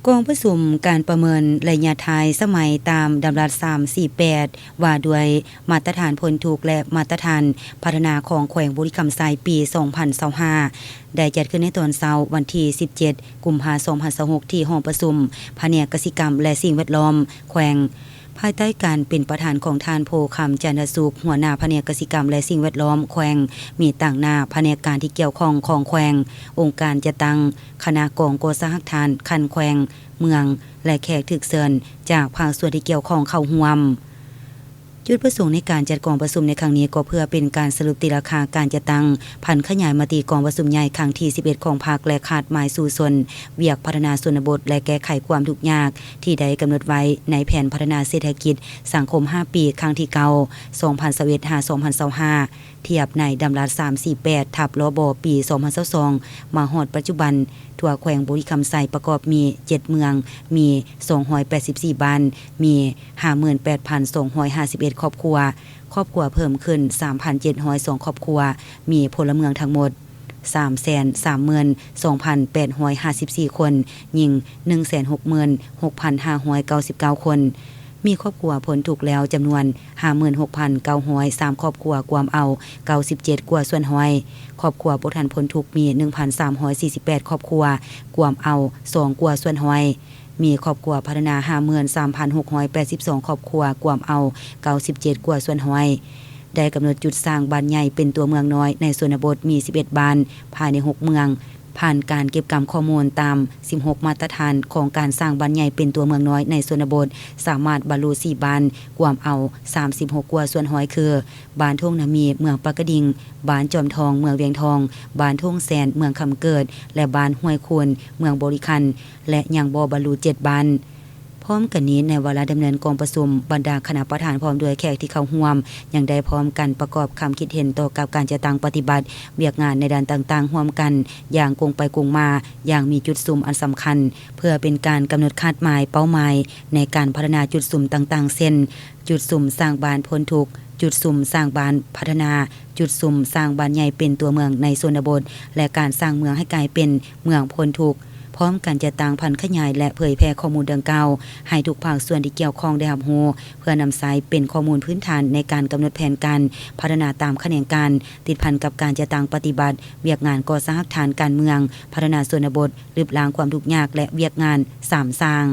ກອງປະຊຸມການປະເມີນໄລຍະທ້າຍສະໄໝຕາມດຳລັດສາມສີ່ແປດ ວ່າດ້ວຍມາດຕະຖານພົ້ນທຸກ ແລະ ມາດຕະຖານພັດທະນາຂອງແຂວງບໍລິຄຳໄຊ ປີສອງພັນຊາວຫ້າ ໄດ້ຈັດຂຶ້ນໃນຕອນເຊົ້າວັນທີສິບເຈັດ ກຸມພາ ສອງພັນຊາວຫົກ ທີ່ຫ້ອງປະຊຸມພະແນກກະສິກຳ ແລະ ສິ່ງແວດລ້ອມແຂວງ ພາຍໃຕ້ການເປັນປະທານຂອງທ່ານ ໂພຄຳ ຈັນທະສຸກ ຫົວໜ້າພະແນກກະສິກຳ ແລະ ສິ່ງແວດລ້ອມແຂວງ, ມີຕາງໜ້າພະແນກການທີ່ກ່ຽວຂ້ອງຂອງແຂວງ, ອົງການຈັດຕັ້ງ, ຄະນະກອງກໍ່ສ້າງຮາກຖານຂັ້ນແຂວງ, ເມືອງ ແລະ ແຂກຖືກເຊີນຈາກພາກສ່ວນທີ່ກ່ຽວຂ້ອງເຂົ້າຮ່ວມ. ຈຸດປະສົງໃນການຈັດກອງປະຊຸມໃນຄັ້ງນີ້ ກໍເພື່ອເປັນການສະຫຼຸບຕີລາຄາການຈັດຕັ້ງຜັນຂະຫຍາຍມະຕິກອງປະຊຸມໃຫຍ່ຄັ້ງທີສິບເອັດຂອງພັກ ແລະ ຄາດໝາຍສູ້ຊົນວຽກພັດທະນາຊົນນະບົດ ແລະ ແກ້ໄຂຄວາມທຸກຍາກ ທີ່ໄດ້ກຳນົດໄວ້ໃນແຜນພັດທະນາເສດຖະກິດສັງຄົມຫ້າປີ ຄັ້ງທີເກົ້າ ສອງພັນຊາວເອັດ ຫາ ສອງພັນຊາວຫ້າ ທຽບໃນດຳລັດສາມສີ່ແປດ ທັບ ລບ ປີສອງພັນຊາວສອງ ມາຮອດປັດຈຸບັນ, ທົ່ວແຂວງບໍລິຄຳໄຊປະກອບມີເຈັດເມືອງ, ມີສອງຮ້ອຍແປດສິບສີ່ບ້ານ, ມີຫ້າໝື່ນແປດພັນສອງຮ້ອຍຫ້າສິບເອັດຄອບຄົວ, ຄອບຄົວເພີ່ມຂຶ້ນສາມພັນເຈັດຮ້ອຍສອງຄອບຄົວ, ມີພົນລະເມືອງທັງໝົດ ສາມແສນສາມໝື່ນສອງພັນແປດຮ້ອຍຫ້າສິບສີ່ຄົນ, ຍິງໜຶ່ງແສນຫົກໝື່ນຫົກພັນຫ້າຮ້ອຍເກົ້າສິບເກົ້າຄົນ, ມີຄອບຄົວພົ້ນທຸກແລ້ວຈຳນວນຫ້າໝື່ນຫົກພັນເກົ້າຮ້ອຍສາມຄອບຄົວ, ກວມເອົາເກົ້າສິບເຈັດກວ່າສ່ວນຮ້ອຍ, ຄອບຄົວບໍ່ທັນພົ້ນທຸກມີໜຶ່ງພັນສາມຮ້ອຍສີ່ສິບແປດຄອບຄົວ, ກວມເອົາສອງກວ່າສ່ວນຮ້ອຍ. ມີຄອບຄົວພັດທະນາຫ້າໝື່ນສາມພັນຫົກຮ້ອຍແປດສິບສອງຄອບຄົວ, ກວມເອົາເກົ້າສິບເຈັດກວ່າສ່ວນຮ້ອຍ. ໄດ້ກຳນົດຈຸດສ້າງບ້ານໃຫຍ່ເປັນຕົວເມືອງນ້ອຍໃນຊົນນະບົດມີສິບເອັດບ້ານ ພາຍໃນຫົກເມືອງ. ຜ່ານການເກັບກຳຂໍ້ມູນຕາມສິບຫົກມາດຕະຖານຂອງການສ້າງບ້ານໃຫຍ່ເປັນຕົວເມືອງນ້ອຍໃນຊົນນະບົດ, ສາມາດບັນລຸສີ່ບ້ານ, ກວມເອົາສາມສິບຫົກກວ່າສ່ວນຮ້ອຍ ຄື ບ້ານທົ່ງນາມີ ເມືອງປາກກະດິງ, ບ້ານຈອມທອງ ເມືອງວຽງທອງ, ບ້ານທົ່ງແຊນ ເມືອງຄຳເກີດ ແລະ ບ້ານຫ້ວຍຄູນ ເມືອງບໍລິຄັນ ແລະ ຍັງບໍ່ບັນລຸເຈັດບ້ານ. ພ້ອມກັນນີ້, ໃນວາລະດຳເນີນກອງປະຊຸມ, ບັນດາຄະນະປະທານພ້ອມດ້ວຍແຂກທີ່ເຂົ້າຮ່ວມ ຍັງໄດ້ພ້ອມກັນປະກອບຄຳຄິດເຫັນຕໍ່ກັບການຈັດຕັ້ງປະຕິບັດວຽກງານໃນດ້ານຕ່າງໆຮ່ວມກັນຢ່າງກົງໄປກົງມາ, ຢ່າງມີຈຸດສຸມອັນສຳຄັນ ເພື່ອເປັນການກຳນົດຄາດໝາຍເປົ້າໝາຍໃນການພັດທະນາຈຸດສຸມຕ່າງໆ ເຊັ່ນ ຈຸດສຸມສ້າງບ້ານພົ້ນທຸກ, ຈຸດສຸມສ້າງບ້ານພັດທະນາ, ຈຸດສຸມສ້າງບ້ານໃຫຍ່ເປັນຕົວເມືອງໃນຊົນນະບົດ ແລະ ການສ້າງເມືອງໃຫ້ກາຍເປັນເມືອງພົ້ນທຸກ, ພ້ອມກັນຈັດຕັ້ງຜັນຂະຫຍາຍ ແລະ ເຜີຍແຜ່ຂໍ້ມູນດັ່ງກ່າວໃຫ້ທຸກພາກສ່ວນທີ່ກ່ຽວຂ້ອງໄດ້ຮັບຮູ້, ເພື່ອນຳໃຊ້ເປັນຂໍ້ມູນພື້ນຖານໃນການກຳນົດແຜນການພັດທະນາຕາມຂະແໜງການ, ຕິດພັນກັບການຈັດຕັ້ງປະຕິບັດວຽກງານກໍ່ສ້າງຮາກຖານການເມືອງ, ພັດທະນາຊົນນະບົດ, ລຶບລ້າງຄວາມທຸກຍາກ ແລະ ວຽກງານສາມສ້າງ.